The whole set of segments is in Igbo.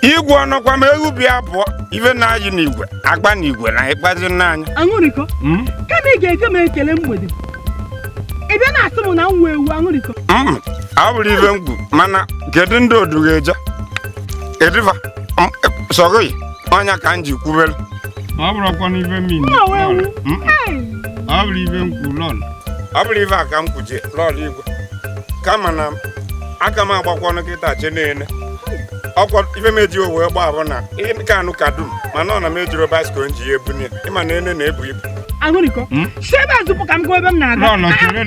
Igwe ọnọkwa ma ewu bịa pụọ ife na-ayị n'igwe agba n'igwe na ịkpazi n'anya. Aṅụrịkọ, kama ị ga-eke m ekele mgbede, ị bịa na-asị m na m wee ewu. Aṅụrịkọ. Ọ bụrụ ife m kwu, mana kedu ndị odu ga-eje ediva sọgị ọnya ka m ji kwubere? Ọ bụrụkwa n'ife m. Ọ wee ewu. Hey! Ọ bụrụ ife m kwu, lọlọ, ọ bụrụ ife a ka m kwuje, lọlọ igwe, kama na aka m agbakwa kịta che na-ene ọkwa ife m eji wee gba abụ na nke anụ ka dum, mana ọ na m ejiro bicycle m ji ya ebunye, ịma na ene na-ebu ibu. Aṅụrịkọ, si ebe a zụpụ ka m gaa ebe m na-aga.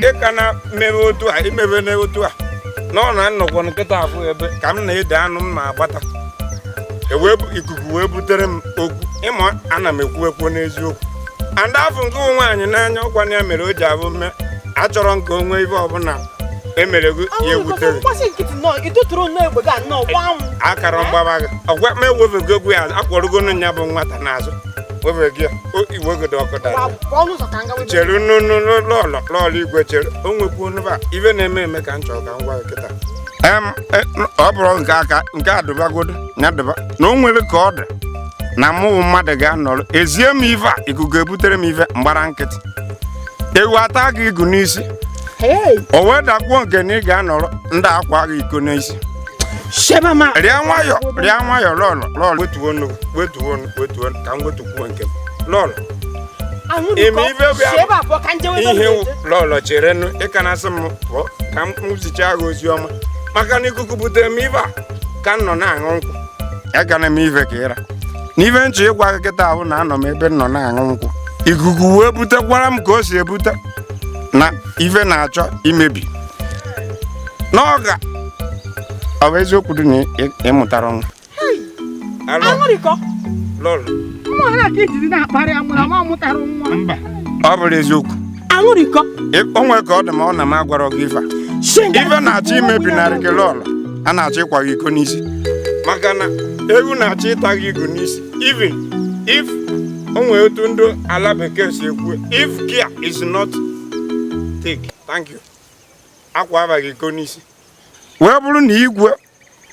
Ịka na mmebe otu a, imebe na otu a na ọ na nnọkwa nkịta afụ ebe ka m na-ede anụ m ma agbata ewee ikuku wee butere m okwu. Ịma ana m ekwu ekwu n'eziokwu, and afọ nke nwaanyị n'anya ọkwa ya mere o ji abụ mme achọrọ nke onwe ife ọbụla emere gị ya ewutere. Mgbasi nkịtị nnọọ, ịdụtụrụ nnọọ egbe gị nnọọ gbaa m. Akara mgbaba gị ọgwa m ewefego egwu ya akpọrọgonu ya bụ nwata n'azụ wefego ya o iwegodo ọkụ dara. Pụọ n'ụzọ ka m gawa ebe. Chere nnụnụ, lọlọ, lọlọ igwe, chere, o nwekwu onụba ife na-eme eme ka m chọrọ ka m gwa gị kịta. Ọ bụrụ nke aka nke adụbagodo ya dụba na o nwere ka ọ dị na mụ mmadụ ga-anọrọ ezie m ife a, ikuku ebutere m ife mgbara nkịtị, ewu ata gị igu n'isi. Hey! O wee dakwuo nke na ị ga-anọrọ ndị akwa gị iko n'isi. Sheba ma. Rịa nwayọ, rịa nwayọ, lọlọ, lọlọ, wetuo onu, wetuo onu, wetuo onu, ka m wetukwuo nke m, lọlọ. Aṅụrịkọ. Ime ife Si ebe a pụọ ka m jewe ebe m ihe na-eje. Lọlọ, cherenụ, ịka na-asị m pụọ ka m zichaa gị ozi ọma, maka na ikuku butere m ife a ka m nọ na-aṅụ nkwụ. Agana m ife ka ịra na ife nchọ ịgwa gị kịta ahụ na anọ m ebe m nọ na-aṅụ nkwụ, ikuku wee butekwara m ka o si ebute na ife na-achọ imebi n'ọga. Ọ bụ eziokwu dị na ịmụtara nwa? Alo? Aṅụrịkọ. Lọlọ. Mmụọ ha ka ijiri na-akparị amụrụ ama mụtara nwa. Mba, ọ bụrụ eziokwu. Aṅụrịkọ. O nwere ka ọ dị ma ọ na m agwara gị ife a. Ife na-achọ imebi narị gị, lọlọ, a na-achọ ịkwa gị iko n'isi, maka na ewu na-achọ ịta gị igu n'isi. Even if o nwere otu ndị ala bekee si ekwu, if care is not take, thank you, akwa abaghị iko n'isi wee bụrụ na igwe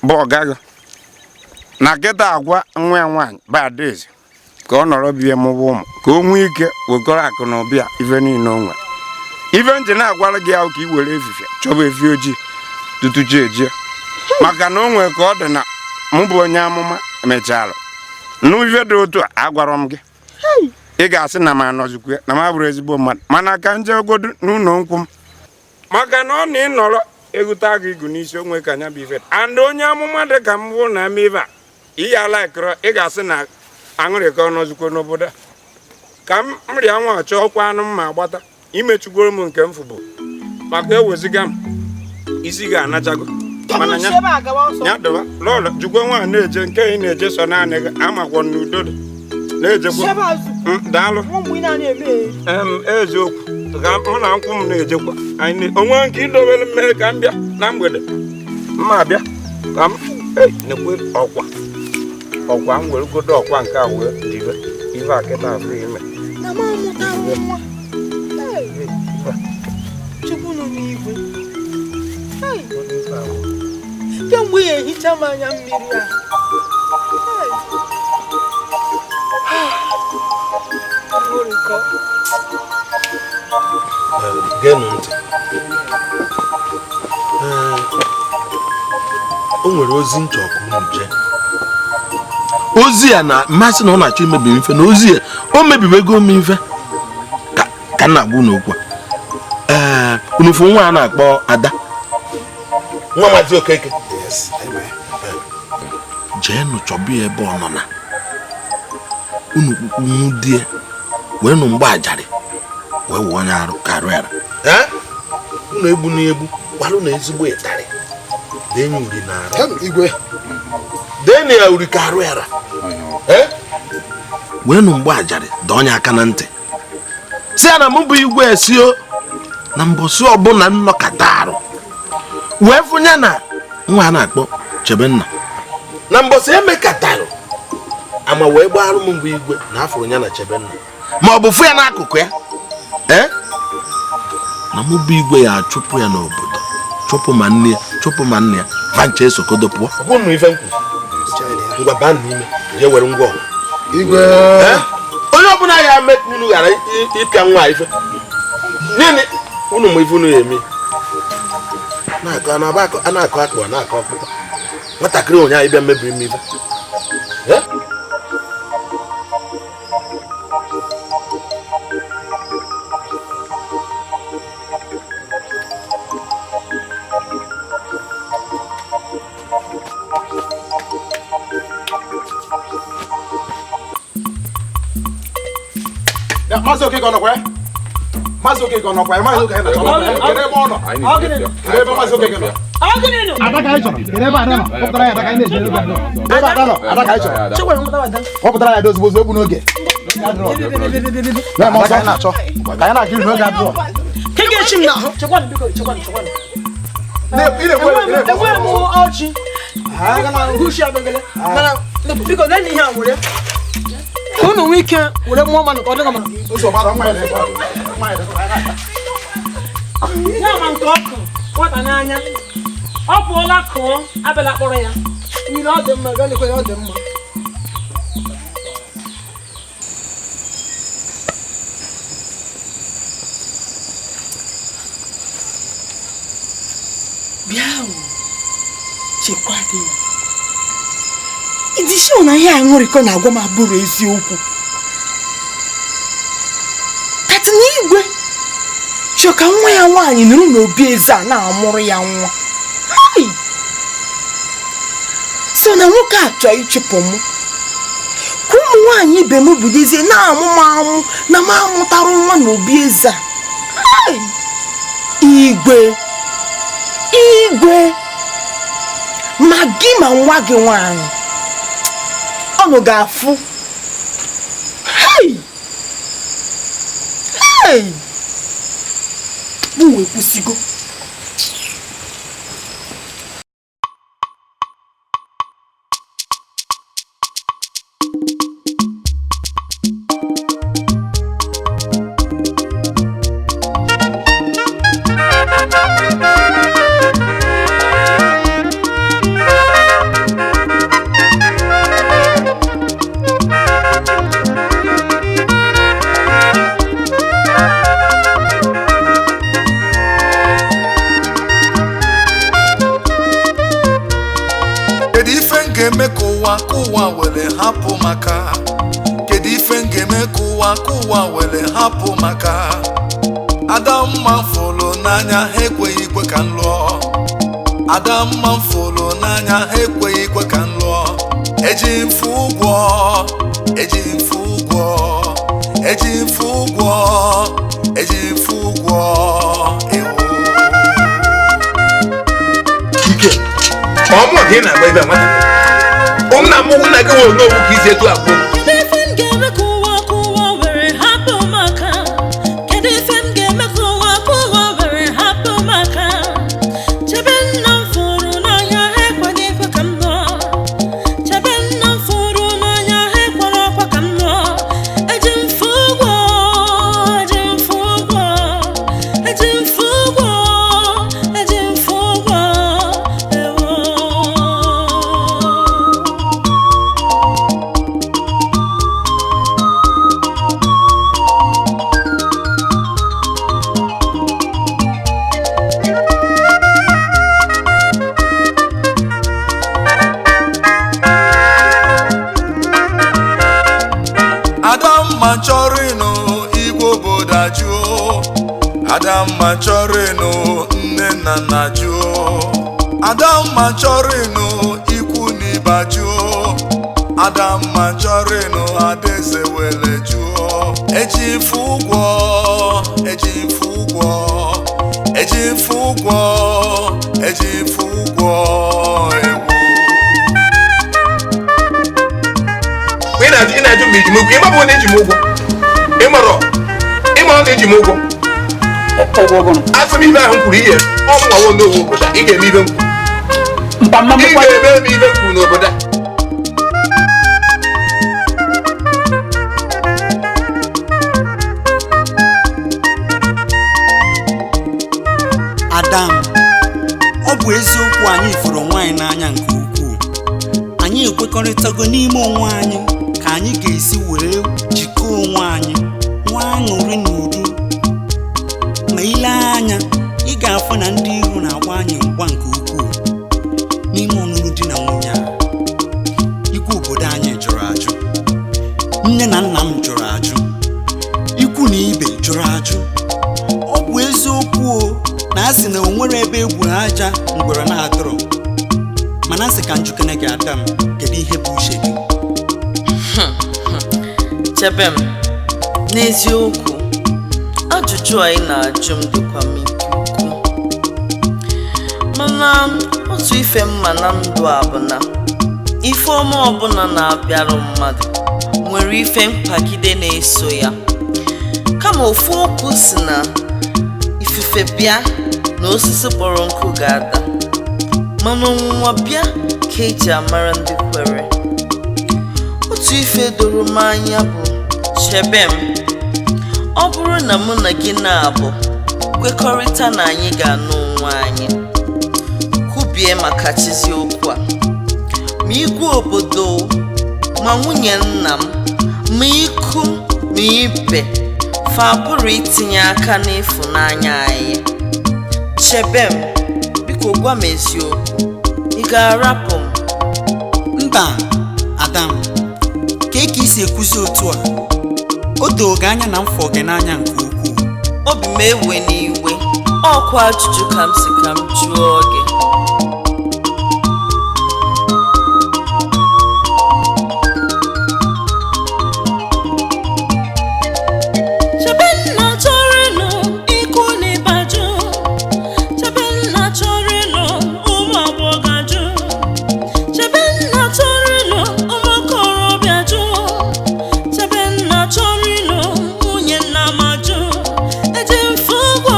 bụ ọga gị na kịta agwa nwa ya nwaanyị bụ Adaeze ka ọ nọrọ bie mụba ụmụ, ka o nwee ike wekọrọ akụ na ụbịa ife niile o nwere. Ife ntị na-agwara gị ahụ ka i were efifie chọba efi ojii tutu chi ejie, maka na o nwere ka ọ dị na mụ bụ onye amụma mechara nụ ife dị otu a agwara m gị. Ị ga-asị na m anọzikwa ya, na m abụrụ ezigbo mmadụ, mana ka m jegodu n'ụlọ nkwụ m, maka na ọ na ịnọrọ egute gị igu n'isi onwe ka anya bụ ife. And onye amụma dị ka m bụ na eme ife a iyi alaikọrọ, ị ga-asị na aṅụrị ka ọ nọzikwa n'obodo a ka m rịa nwa chọọkwa anụ m ma agbata imechugoro m nke m fụbụ, maka eweziga m isi ga-anachago. Mana Si ebe a gawa ọsọ. Ya dọba, lọlọ, jikwa nwa na-eje nke ị na-eje sọ naanị gị amakwa n'udo dị na-ejekwa. Si ebe a zụpụ. Daalụ. Ụmụ ị na-eme. Eziokwu ka mụ na nkwụ m na-ejekwa anyị onwe nke idobere mmeri ka m bịa na mgbede mma abịa ka m ei nekwe ọkwa ọkwa m weregodo ọkwa nke a wee dibe ife a kịta afọ ime. Na m amụtara nwa. Hey! Chukwu nọ n'igwe. Hey! Kemgbe ya ehicha m anya mmiri a. Hey! Aṅụrịkọ. Geenụ ntị. Ee, o nwere ozi nchọ ka unu jee ozi ya na mmasị na ọ na-achọ imebi mfe na ozi ya o mebiwego m ife ka m na-agwa unu okwu a. Ee, unu fụ nwa a na-akpọ Ada, nwa Maazị Okeke, jeenụ chọba ya ebe ọ nọ na unu kpukpu nwudie wee nụ mgbe ajarị wee wụọ onye arụ ka arụ yara. Ee? Unu egbu na egbu gbalụ na ezigbo ịtarị denye uri na arụ. Igwe. Dee ya uri ka arụ yara. Ee? Wee nụ mgbe ajarị dọọ onye aka na ntị si ya na mụ bụ igwe esio na mbọsị ọbụla nnọkọta arụ wee fụnya na nwa a na-akpọ Chebenna na mbọsị emekatarụ ama wee gbaarụ m mbụ igwe na afụrụ ya na Chebenna ma ọ bụ fụ ya n'akụkụ ya, ee, na mụ bụ igwe ya achụpụ ya n'obodo, chụpụ ma nne ya, chụpụ ma nna ya, vancha esokodo pụọ. Ọ bụrụ na ife m kwuru. Ngwa baa n'ime jee were ngwa ọgụ. Igwe. Onye ọbụla ya eme ka unu ghara ịpịa nwa ife. Nene unu ma ife unu ya eme. Na-akọ a na-akọ akpụ na-akọ ọkpụkpọ. Nwatakịrị ụnyaahụ ịbịa mebiri m ife. Maazị Okeke ọ nọkwa ya? Maazị Okeke ọ nọkwa ya? Maazị Okeke nọ. Kedu ebe ọ nọ? Kedu ebe Maazị Okeke nọ? Ada ka anyị chọrọ. Kedu ebe Ada nọ? Kpọpụtara ya Ada ka anyị na-eji ebe Ada nọ. Ebe Ada nọ, Ada ka anyị chọrọ. Kpọpụtara ya Ada ozugbo ozugbo n'oge. Na-eme ọsọ. Ka anyị na-akiri n'oge adịrọ. Ka ị ga-echi m n'ahụ. Chekwanụ biko, chekwanụ, chekwanụ. Enwere m ọchị. Biko, lee ihe a were. Unu nwee ike were mmụọ mmanụ ka ọ dịghị mma. Ya ma nke ọkụ nwata n'anya. Ọ pụọla kụọ abịala kpọrọ ya. Mmiri ọ dị mma, gaa lekwa ya ọ dị mma. Bịa chekwa dị. Ịdị sure na ihe aṅụrịkọ na-agwa m abụrụ eziokwu. Katina Igwe chọọ ka nwa ya nwaanyị nụrụ n'obi eze a na-amụrụ ya nwa. So na nwoke a chọọ ịchụpụ m. Ka ụmụ nwaanyị ibe m bidozie na-amụ m amụ na m amụtara nwa n'obi eze a. Igwe, Igwe, ma gị ma nwa gị nwaanyị ọnụ ga-afụ. Hey! Hey! Mụ wee kwụsịgo. Kedu ife m ga-eme ka ụwa were hapụ maka? Kedu ife m ga-eme ka ụwa were hapụ maka? Adamma fụrụ n'anya ha ekweghị ikwe ka m lụọ. Adamma fụrụ n'anya ha ekweghị ikwe ka m lụọ. Eji mfu ụgwọ, eji mfu ụgwọ, eji mfu ụgwọ, eji mfu ụgwọ ewo. Ike. Ọmụ gị na-agba ebe nwata. Nna m nna gị nwere n'owu ka isi etu abụọ. Kedu ife m ga-eme ka ụwa were hapụ maka? Kedu ife m ga-eme ka ụwa were hapụ maka? Chebe nna m fụrụ n'anya ha ekweghị ekwe ka m lụọ. Chebe nna m fụrụ n'anya ha ekwere ọkwa ka m lụọ. Eji m fụ ụgwọ, eji m fụ ụgwọ, eji m fụ ụgwọ, eji m fụ ụgwọ, ewo. Adamma chọrọ ịnụ igwe obodo ajụọ. Adamma chọrọ ịnụ nne na nna jụọ. Adamma chọrọ ịnụ ikwu na ibe ajụọ. Adamma chọrọ ịnụ adaeze were jụọ. Eji mfu ụgwọ, eji mfu ụgwọ, eji mfu ụgwọ, eji mfu ụgwọ ewo. Ị na-ajụ m iji m ụgwọ. Ị mabụ na eji m ụgwọ. Ị marọ na eji m ụgwọ. Asị m ibe ahụ m kwuru ihe ọ mụnwawo n'owu obodo a. Ị ga-eme ibe m kwuru. Ị ga-eme m ibe m kwuru n'obodo a. Adam, ọ bụ eziokwu anyị fụrụ nwaanyị n'anya nke ukwuu. Anyị Anyị ekwekọrịtago n'ime onwe anyị ka anyị ga-esi were jikọọ onwe anyị nwee aṅụrị na udo. Ma ile anya, ị ga-afụ na ndị iro na-agba anyị mgba nke ukwuu n'ime ọnụnụ di na nwunye a. Ikwu obodo anyị jụrụ ajụ, nne na nna m jụrụ ajụ, ikwu na ibe jụrụ ajụ. Ọ bụ eziokwu o na a sị na o nwere ebe egwuru aja ngwere na-atụrụ, mana a sị ka njikere gị ada m, kedu ihe bụ uche gị? Chebe m, n'eziokwu, ajụjụ anyị na-ajụ m dịkwa m ike ukwuu. Mana otu ife mma na ndụ a bụ na ife ọma ọbụla na-abịarụ mmadụ nwere ife mkpagide na-eso ya. Kama ofu okwu si na ifufe bịa na osisi kpọrọ nkụ ga-ada, mana ọnwụnwa bịa ka eji amara ndị kwere. Otu ife doro m anya bụ, chebe m, ọ bụrụ na mụ na gị na-abụ kwekọrịta na anyị ga-anụ onwe anyị, kwubie maka chizi okwu a, ma igwe obodo, ma nwunye nna m, ma ikwu ma ibe, fa pụrụ itinye aka n'ịfụnanya anyị. Chebe m, biko gwa m eziokwu, ị ga-arapụ m? Mba, ada m, ka ị si ekwuzi otu a, o doo gị anya na m fọ gị n'anya nke ukwuu. Obi m ewe n'iwe, ọkwa ajụjụ ka m si ka m jụọ gị. Chebe nna chọrọ ịnụ ikwu na ibe ajụ. Chebe nna chọrọ ịnụ ụmụ agbọghọ ajụ. Chebe nna chọrọ ịnụ ụmụ okorobịa ajụ. Chebe nna chọrọ ịnụ nwunye nna m ajụ. Eji mfe ụgwọ,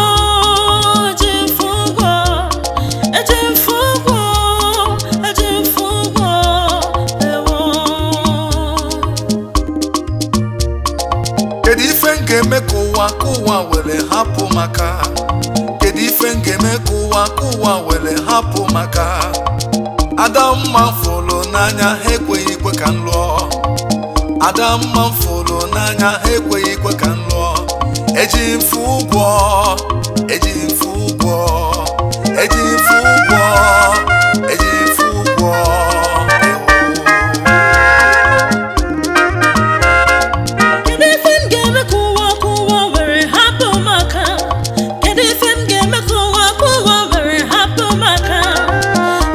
eji mfe ụgwọ, eji mfe ụgwọ, eji mfe ụgwọ, ewo. Kedu ife m ga-eme ka ụwa were hapụ maka? Kedu ife m ga-eme ka ụwa were hapụ maka? Adamma fụrụ n'anya ha ekweghị ikwe ka m lụọ. Adamma fụrụ n'anya ha ekweghị ikwe ka m lụọ. Eji mfe ụgwọ, eji mfe ụgwọ, eji mfe ụgwọ, eji mfe ụgwọ. Kedu ife m ga-eme ka ụwa were hapụ m aka? Kedu ife m ga-eme ka ụwa were hapụ m aka?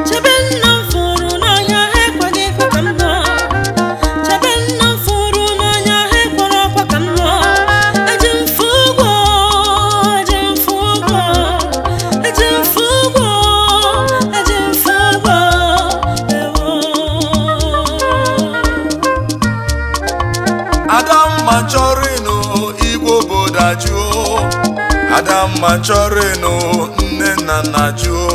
Chebe nna m fụrụ n'anya ha ekweghị ekwe ka m lụọ. Chebe nna m fụrụ n'anya ha ekwere ọkwa ka m lụọ. Eji mfe ụgwọ, eji mfe ụgwọ, eji mfe ụgwọ, eji mfe ụgwọ, ewo. Adamma chọrọ ịnụ igwe obodo ajụọ. Adamma chọrọ ịnụ nne na nna jụọ.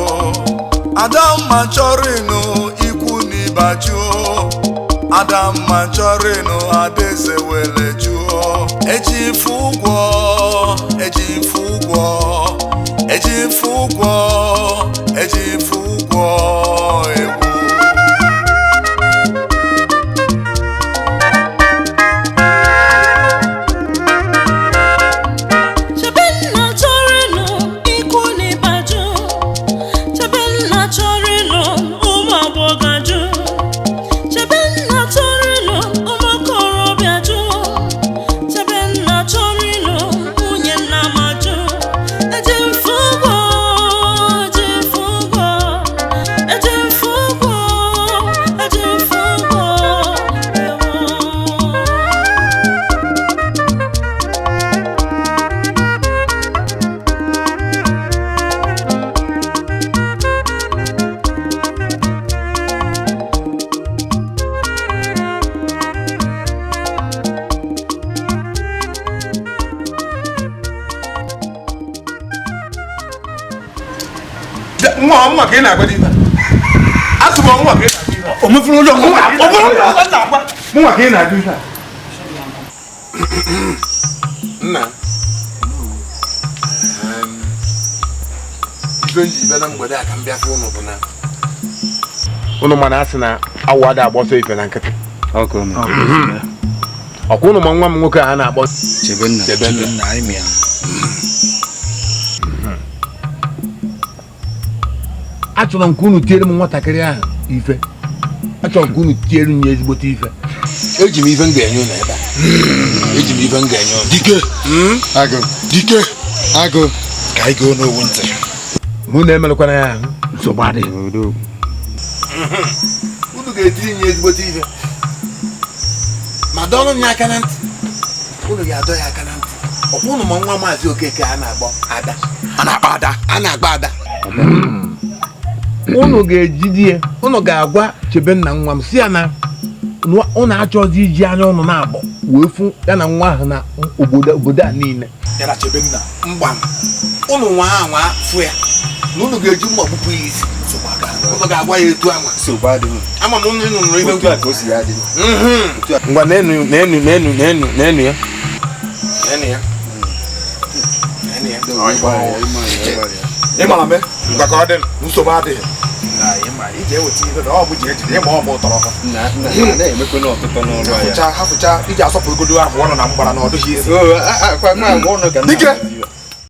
Adamma chọrọ ịnụ ikwu na ibe ajụọ. Adamma chọrọ ịnụ adaeze were jụọ. Eji mfe ụgwọ, eji mfe ụgwọ, eji mfe ụgwọ, eji mfe ụgwọ, ewu. Chebe nna chọrọ ịnụ ikwu na ibe ajụ. Chebe nna chọrọ ịnụ ụmụ agbọghọ ajụ. Chebe nna chọrọ ịnụ ụmụ okorobịa ajụ. Chebe nna chọrọ ịnụ nwunye nna m ajụ. Eji mfe ụgwọ, eji mfe ụgwọ, eji mfe ụgwọ, eji mfe ụgwọ, ewo. Nwa nwa ka ị na-agwa ife. Asụ m nwa ka ị na-agwa ife. O mefuru ụlọ nwa. O mefuru ụlọ na-agwa. Nwa ka ị na-agwa ife. Nna, ife nji bịa na mgbede a ka m bịa fụ ụnụ bụ na ụnụ mana asị na Awụ ada agba ọsọ ife na nkịtị. Ọkwa ụnụ ma nwa m nwoke a na-akpọ Chebenna. Chebenna. Achọrọ m ka unu tiere m nwatakịrị ahụ ife. Achọrọ m ka unu tiere m ya ezigbote ife. Eji m ife m ga-enye unu ebe a. Eji m ife m ga-enye unu. Dike. Agụ. Dike. Agụ. Ka anyị goo n'owu ntị. Mụ na-emelụkwana ya ahụ. Nsogbu adịghị. Unu ga-etiri ya ezigbote ife. Ma dọrọ ya aka na ntị. Unu ga-adọ ya aka na ntị. Ọkwa unu ma nwa Maazị Okeke a na-akpọ Ada. A na-akpọ Ada. A na-akpọ Ada. Unu ga-ejide ya. Unu ga-agwa Chebenna nwa m si ya na unu achọghịzi iji anya unu na-agbọ wee fụ ya na nwa ahụ na obodo a niile. Ya na Chebenna. Mgba unu nwa anwa fụ ya na unu ga-eji mma gbupụ ya isi. Unu ga-agwa ya etu anwa. Ama m unu nụrụ ibe Otu a ka o si ya dị. Ngwa n'enu n'enu n'enu n'enu n'enu ya. N'enu ya. N'enu ya. Ị mara me? Ngwa ka ọ dị nsogbu adịghị. Iji eweta ihe na ọ bụ ji ejide ịma ọ bụ tọrọ ha. Hafụcha hafụcha iji asọpụrụgodo ahụ ọnụ na mgbara na ọ dịghị isi. Dike!